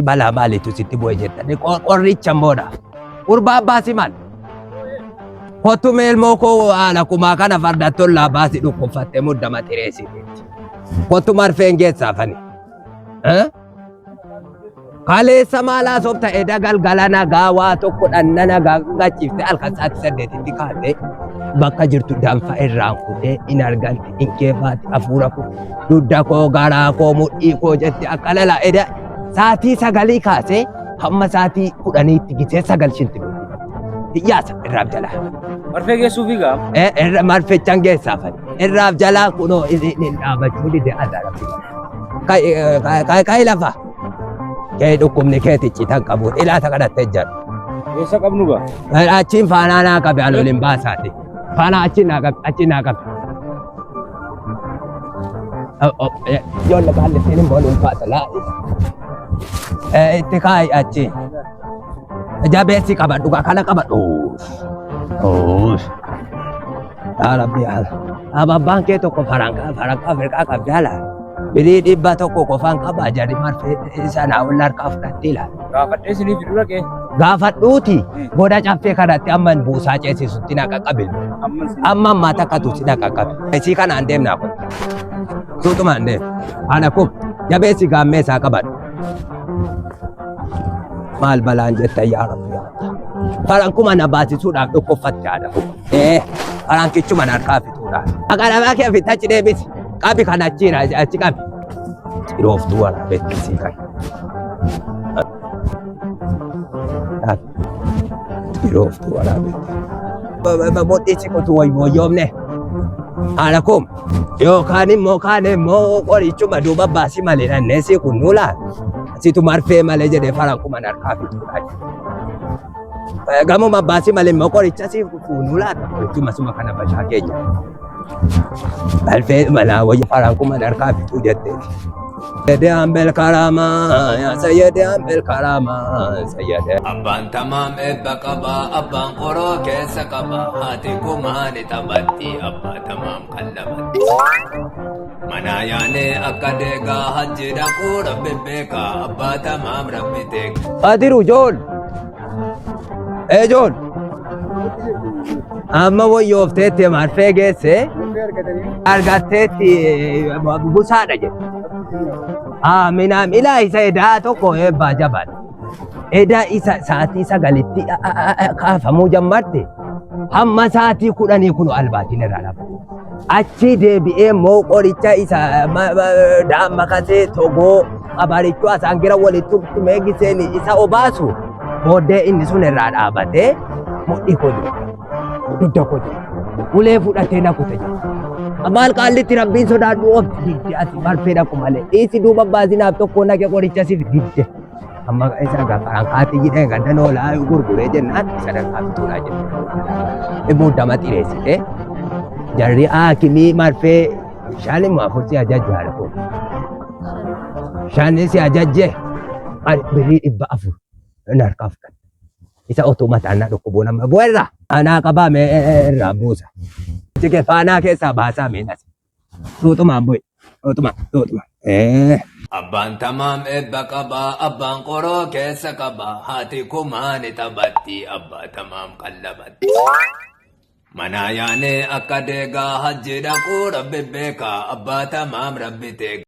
Balaa maaliitu sitti bu'e jettanii qorricha immoodha. Gurbaa baasi maal? Kottu meelmoo koo haala kumaa kana fardattollaa baasi dhukkubfattee muddama xireessiteetti. Kottu marfeen geessaafani. Kaleessa maal haasofta eda galgala nagaa waa tokko dhanna nagaa gachiifte halkan sa'aatii 8tti kaatee bakka jirtu danfa irraan kutee in arganti in keefaati hafuura koo dugda koo garaa koo mudhii koo jette akka lala eda sa'aatii 9 kaasee hamma sa'aatii 10tti gisee 9 shinti hiyyaasa irraaf jalaa. Marfee geessuufi gaa. Irra marfichan geessaafan irraaf jalaa kunoo inni dhaabachuu dide adda rabbi. Ka'i lafa. Kee dhukkubni keeti citan qabu ilaata kadhattee jedhu. Eessa qabnu gaa? Achiin faanaa naa qabe ani waliin baasaati. Faanaa achiin naa qabe achiin naa qabe. Ijoollee kaallittiin immoo ulfaata laa. Itti kaa'i achiin. Jabeessi qabadhu kana qabadhu. Yaa Rabbi yaa Abbaan kee tokko farankaa farankaa Afrikaa qabdaa laa. Birii 100 qofaan qabaa jarri marfee sanaa ol harkaa fudhattee laa. Gaafadhee isinii fiduu dhaqee. Gaafadhuuti goda caffee kanatti amma buusaa ceesisutti na qaqqabe. Amma ammaa takka tuusi na qaqqabe. Isii kanaan deemnaa kun. Suutumaan deem. Ana kun jabeessi gaammee isaa qabadhu. Maal balaan jetta yaa Rabbi yaa Allah. Farankuma na baasisuudhaaf dhukkubfatte haadha koo. Ee farankichuma na harkaa fixuudhaaf. Aqalabaa kee ofitti achi deebisi. Qabi kan achiin achi qabi. Xirooftuu waraabetti sii kan. Xirooftuu waraabetti. Mudhii si kutu wayyoomne. Haadha koo yookaan immoo kaan immoo qorichuma duuba baasii malee dhannee si kun nuulaa. Situ marfee malee jedhee farankuma harkaa fixuudha. Gamuma baasii malee immoo qoricha si fuunuu laata qorichuma suma kana bashaa keenya. Marfee malaa wayya farankuma harkaa fixuu jetteeti. Sayyede Ambel Karama, ya Sayyede Ambel Karama, Sayyede. Abbaan tamaam eebba qaba, abbaan qoroo keessa qaba, haati kumaa ni taphatti, abbaa tamaam kan lamatti. Manaa yaanee akka deegaa hajji dhaquu rabbi beekaa abbaa tamaam rabbi teeka. Adiru jool. Ee jool. Amma wayyoofteetti marfee geesse argatteetti busaadha jedhe. Aamin aamin ilaa isa edaa tokko eebbaa jabaadha. Edaa isa sa'aatii 9tti kaafamuu jammarte hamma sa'aatii 10 kun albaatiin irraa dhaabate. Achi deebi'ee immoo qoricha isa daamma kasee togoo qabarichuu asaangira walitti tumee giseen isa obaasu booddee inni sun irraa dhaabatee mudhii koo jiru. Dugda koo jiru. Ulee fudhatee na kute jedhe. Maal qaallitti rabbiin sodaadhu of didde ati marfee dhaqu malee. Dhiisi duuba baasinaaf tokko naqe qoricha siif didde. Amma isa gafaraan jedhee gaddan oolaa gurguree jennaan sadarkaa fixuudhaa jette. Muddama xireessite jarri haakimii marfee shan immoo afur si ajajje haadha koo. Shan si ajajje birrii 400 hin harkaa fudhatte. Isa otuu mataan na dhukkubuu nama bu'eerra. Anaa qabaa mee irraa buusa. Jige faanaa keessaa baasaa mee nasi. Suutumaan bu'i. Suutumaan suutumaan. Abbaan tamaam eebba qaba, abbaan qoroo keessa qaba, haati kumaa ni taphatti, abbaa tamaam qallabatti. Manaa yaanee akka deegaa hajji dhaquu rabbi beekaa, abbaa tamaam rabbi teekaa.